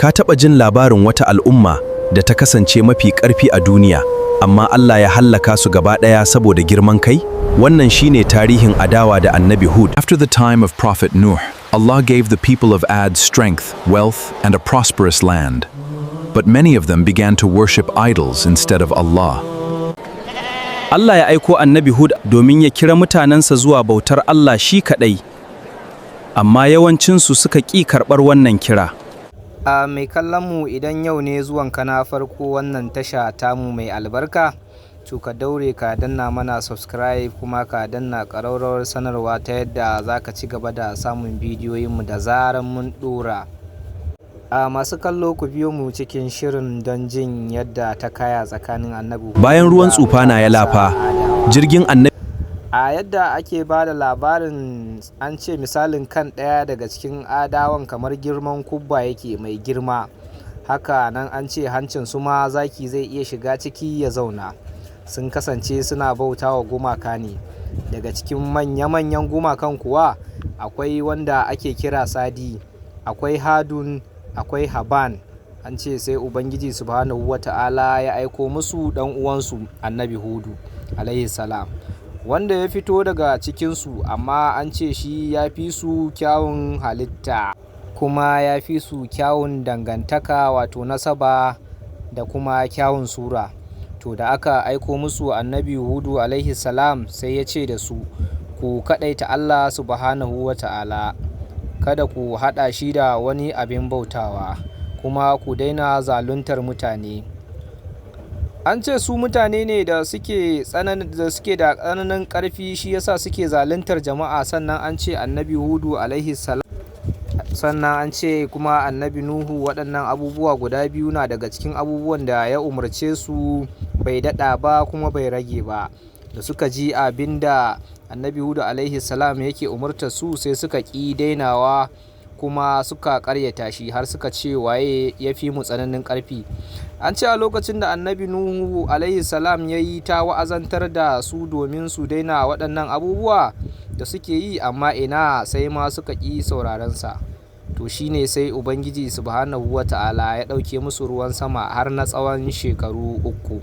Ka taɓa jin labarin wata al'umma da ta kasance mafi ƙarfi a duniya, amma Allah ya hallaka su gaba ɗaya saboda girman kai? Wannan shine tarihin Adawa da Annabi Hud. After the time of Prophet Nuh, Allah gave the people of Ad strength, wealth, and a prosperous land. But many of them began to worship idols instead of Allah. Allah ya aiko Annabi Hud domin ya kira mutanensa zuwa bautar Allah shi kaɗai. Amma yawancinsu suka ƙi karɓar wannan kira. A mai kallon mu, idan yau ne zuwanka na farko wannan tasha tamu mai albarka, to ka daure ka danna mana subscribe, kuma ka danna ƙararrawar sanarwa ta yadda za ka ci gaba da samun bidiyoyinmu da zaran mun ɗora. A masu kallo, ku biyo mu cikin shirin don jin yadda ta kaya tsakanin Annabi Bayan ruwan da tsufana ya lafa, Adawa. jirgin Annabi A yadda ake ba da labarin, an ce misalin kan ɗaya daga cikin Adawan kamar girman kubba yake, mai girma haka nan. An ce hancin su ma zaki zai iya shiga ciki ya zauna. Sun kasance suna bauta wa gumaka ne. Daga cikin manya-manyan gumakan kuwa akwai wanda ake kira Sadi, akwai Hadun, akwai Haban. An ce sai Ubangiji Subhanahu wa Ta'ala ya aiko musu dan uwansu Annabi Hudu alaihi salam, wanda ya fito daga cikinsu. Amma an ce shi ya fi su kyawun halitta, kuma ya fi su kyawun dangantaka, wato nasaba, da kuma kyawun sura. To, da aka aiko musu Annabi Hudu alaihi salam, sai ya ce da su, "Ku kaɗaita Allah Subhanahu wa Ta'ala, kada ku haɗa shi da wani abin bautawa, kuma ku daina zaluntar mutane." An ce su mutane ne da suke da tsananin ƙarfi, shi yasa suke zaluntar jama'a. Sannan an ce Annabi Hudu alaihi salam, sannan an ce kuma Annabi Nuhu, waɗannan abubuwa guda biyu na daga cikin abubuwan da ya umarce su, bai daɗa ba kuma bai rage ba. Da suka ji abin da Annabi Hudu alaihi salam yake umartar su, sai suka ƙi dainawa, kuma suka ƙaryata shi, har suka ce, "Waye ya fi mu tsananin ƙarfi?" An ce a lokacin da Annabi Nuhu alaihi salam ya yi ta wa'azantar da su domin su daina waɗannan abubuwa da suke yi, amma ina, sai ma suka ƙi saurarensa. To, shine sai Ubangiji Subhanahu wa Ta'ala ya ɗauke musu ruwan sama har na tsawon shekaru 3.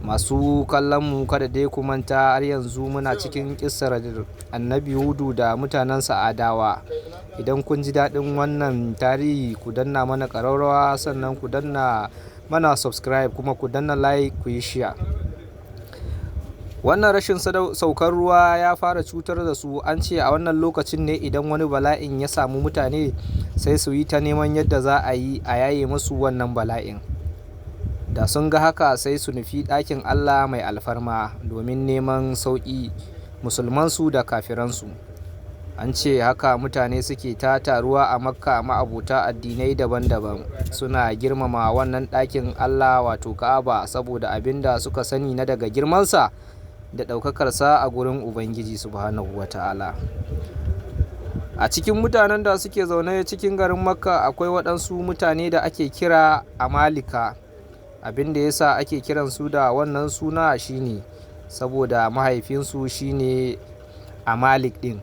Masu kallon mu, kada dai ku manta, har yanzu muna cikin ƙissar Annabi Hudu da mutanensa Adawa. Idan kun ji daɗin wannan tarihi, ku danna mana ƙararrawa, sannan ku danna mana subscribe, kuma ku danna like, ku yi share. Wannan rashin saukar ruwa ya fara cutar da su. An ce a wannan lokacin ne idan wani bala'in ya samu mutane, sai su yi ta neman yadda za a yi a yaye musu wannan bala'in. Da sun ga haka, sai su nufi ɗakin Allah mai alfarma domin neman sauƙi, Musulmansu da kafiransu. An ce haka mutane suke ta taruwa a Makka, ma'abota addinai daban-daban, suna girmama wannan ɗakin Allah, wato Ka'aba, saboda abin da suka sani na daga girmansa da ɗaukakarsa a gurin Ubangiji Subhanahu wa Ta'ala. A cikin mutanen da suke zaune cikin garin Makka akwai waɗansu mutane da ake kira Amalika. Abin da ya sa ake kiransu da wannan suna shine saboda mahaifinsu shine Amalik ɗin,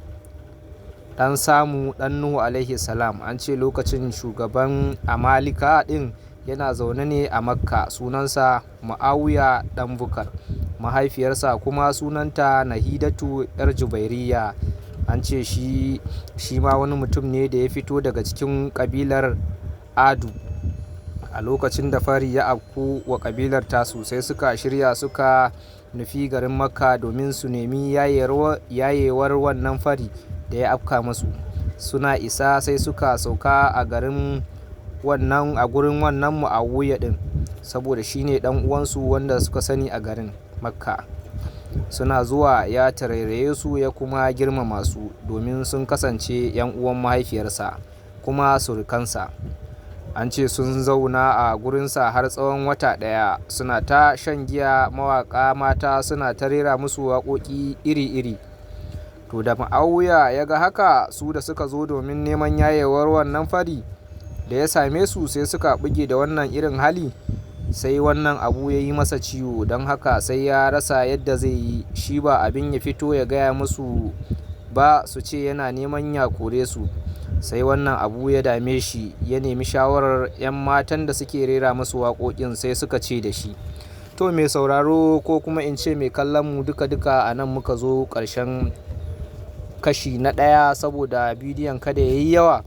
ɗan Samu, ɗan Nuhu alaihi salam. An ce lokacin shugaban Amalika ɗin yana zaune ne a Makka, sunansa Mu'awiya ɗan Bukar, mahaifiyarsa kuma sunanta Nahidatu 'yar Jubairiyya. An ce shi ma wani mutum ne da ya fito daga cikin ƙabilar Adu. A lokacin da fari ya afku wa ƙabilar tasu, sai suka shirya suka nufi garin Makka domin su nemi yayewar wannan fari da ya afka musu. Suna isa, sai suka sauka a garin wannan, a gurin wannan Mu'awiya ɗin, saboda shi ne ɗan uwansu wanda suka sani a garin Makka. Suna zuwa, ya tarairaye su, ya kuma girmama su, domin sun kasance 'yan uwan mahaifiyarsa kuma surukansa. An ce sun zauna a gurinsa har tsawon wata ɗaya, suna ta shan giya, mawaƙa mata suna ta rera musu waƙoƙi iri-iri. To, da Mu'awiya ya ga haka, su da suka zo domin neman yayewar wannan fari da ya same su, sai suka buge da wannan irin hali, sai wannan abu ya yi masa ciwo. Don haka sai ya rasa yadda zai yi. Shi ba abin ya fito ya gaya musu ba, su ce yana neman ya kore su. Sai wannan abu ya dame shi, ya nemi shawarar 'yan matan da suke rera masu waƙoƙin, sai suka ce da shi: To mai sauraro, ko kuma in ce mai kallon mu, duka-duka a nan muka zo ƙarshen kashi na ɗaya, saboda bidiyon kada ya yi yawa.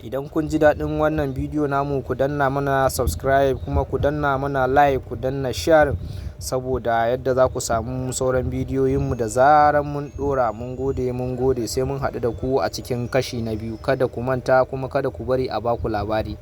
Idan kun ji daɗin wannan bidiyo namu, ku danna mana subscribe, kuma ku danna mana like, ku danna share, saboda yadda za ku samu sauran bidiyoyinmu da zaran mun ɗora. Mun gode, mun gode, sai mun haɗu da ku a cikin kashi na biyu. Kada ku manta, kuma kada ku bari a baku labari.